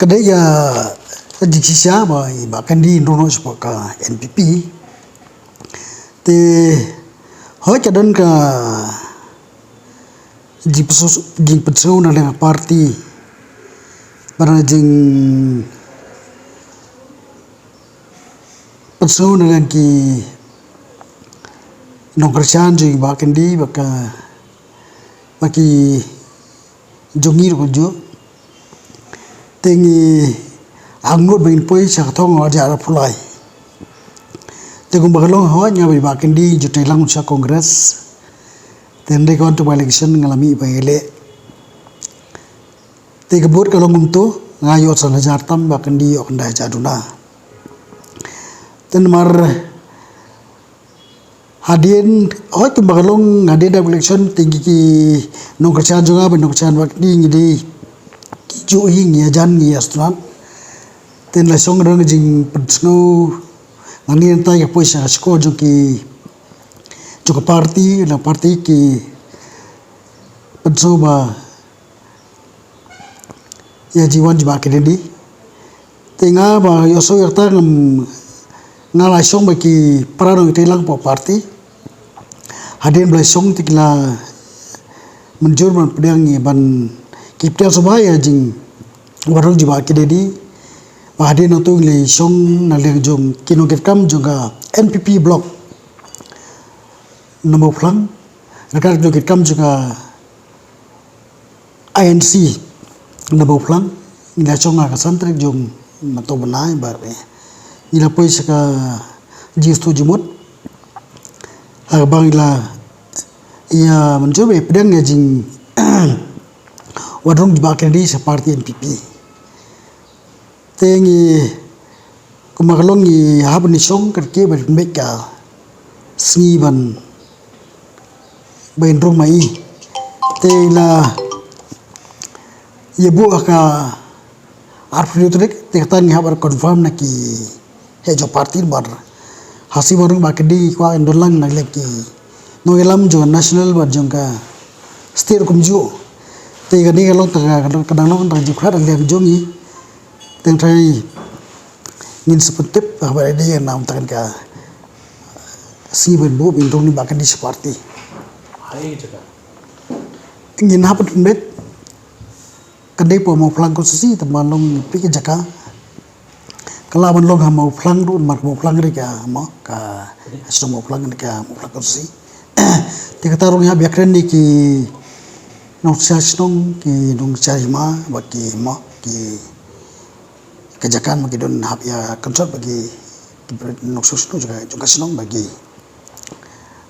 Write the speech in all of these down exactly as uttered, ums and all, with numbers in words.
Dei ka jingshisha ba i Bah Kandi i rung noh shapoh ka N P P. Te hooid ka don ka jingpynsu-, jingpynsngew na liang party. Bad na jingpynsngew na liang ki nongkyrshan jong i Bah Kandi, ba ka, ba ki jong ngi ruh kumjuh. Te ngi angnud ba ngin poi sha ka thong arhajar arphew lai. Te kumba ka long, hooid, nga bad i Bah Kandi ju trei lang sha Congress. Te hynrei ka wan tu ba election nga la mih ba ïaleh. Te ka vote ka long kumto, nga ïoh san hajar tam, Bah Kandi ïoh khyndai hajar duna. Te namar hadien, hooid, kumba ka long, hadien da election, te ngi ki nongkyrshan jong nga bad nongkyrshan Bah Kandi ngi dei kijuh hi, ngi ïajan, ngi ïasnoh. Te la shong ka don ka jingpynsngew, nga ngeit nangta ka poi sha ka shkor jong ki, jong ka party, na party ki pynsngew ba ïa jingwan jong i Bah Kandi. Te nga ba ïohsngew ïa kata, ngam, nga la shong ba ki para nongtrei lang hapoh party. Hadien ba la shong te ki la mynjur ban pdiang ïa, ban ki pdiang sngewbha ïa jingwan rung jong i Bah Kandi. Ba hadien nangta ngi la shong na liang jong ki nongkitkam jong ka N P P block Nambauphlang, ryngkat ki nongkitkam jong ka I N C Nambauphlang, ngi la shong ha ka san tarik jong mynta u bnai, bad ngi la poi sha ka jingïasyllok jingmut, ha kaba ngi la ïa mynjur ba ïa pdiang ïa jingwan rung jong i Bah Kandi sha party N P P. Te ngi, kumba ka long, ngi hap ban ïashong, ka dei ba dei ka sngi ban, ban rung ma i. Te la ïa buh ha ka arphew tarik, te kata ngi hap ban confirm na ki heh jong party, namar ha shuwa ban rung Bah Kandi ngi kwah ban don lang na liang ki nongïalam jong ka national bad jong ka state kumjuh. Te kane ka long tang ka, ka dang long tang ka jingkyrpad na liang jong ngi. Tang trai ngin sa pyntip, ah, ba dei ïa nam tang ka sngi ban buh ban rung i Bah Kandi sha party. Ngin hap ban pynbeit. Ka dei hapoh Mawphlang constituency, te ban long phi ka jaka. Ka lah ban long ha Mawphlang ruh, namar ka Mawphlang ka dei ka, mo, ka shnong Mawphlang ka dei ka Mawphlang constituency. Te kata ruh ngi hap ïakren ïa ki nongshai shnong, ki nongshai hima, bad ki, mo, ki, ka jaka ma ki don, hap ïa consult bad ki, ki nongshai shnong jong ka, jong ka shnong bad ki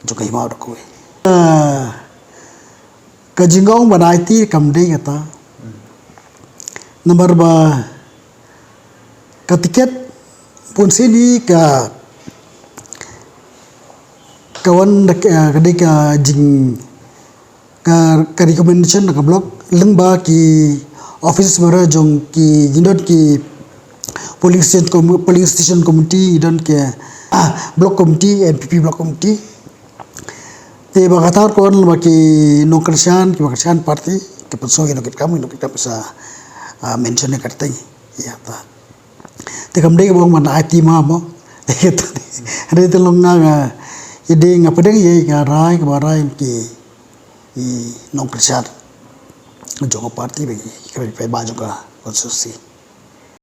jong ka hima ruh kawei. Ah, ka jingong ban aiti kam dei kata. Namar ba ka tiket bun sien hi ka, ka wan da ka, ka dei ka jing, ka, ka recommendation na ka block, lyngba ki office bearer jong ki, ki don ki polling station com-, polling station committee, don ki, ah, block committee, N P P block committee. Te ba kata ruh ka wan ba ki nongkyrshan, kiba kyrshan party, ki pynsngew ïa ki nongkitkam, ki nongkitkam sa, ah, mention ïa ka kyrteng. Ïa ta. Te kam dei kaba ong ban aiti ma mo. Hynrei te long nga, nga, ïa dei nga pdiang ïa ka rai, kaba rai ki, ki nongkyrshan jong ka party ba ki, ki, ki, ba jong ka constituency.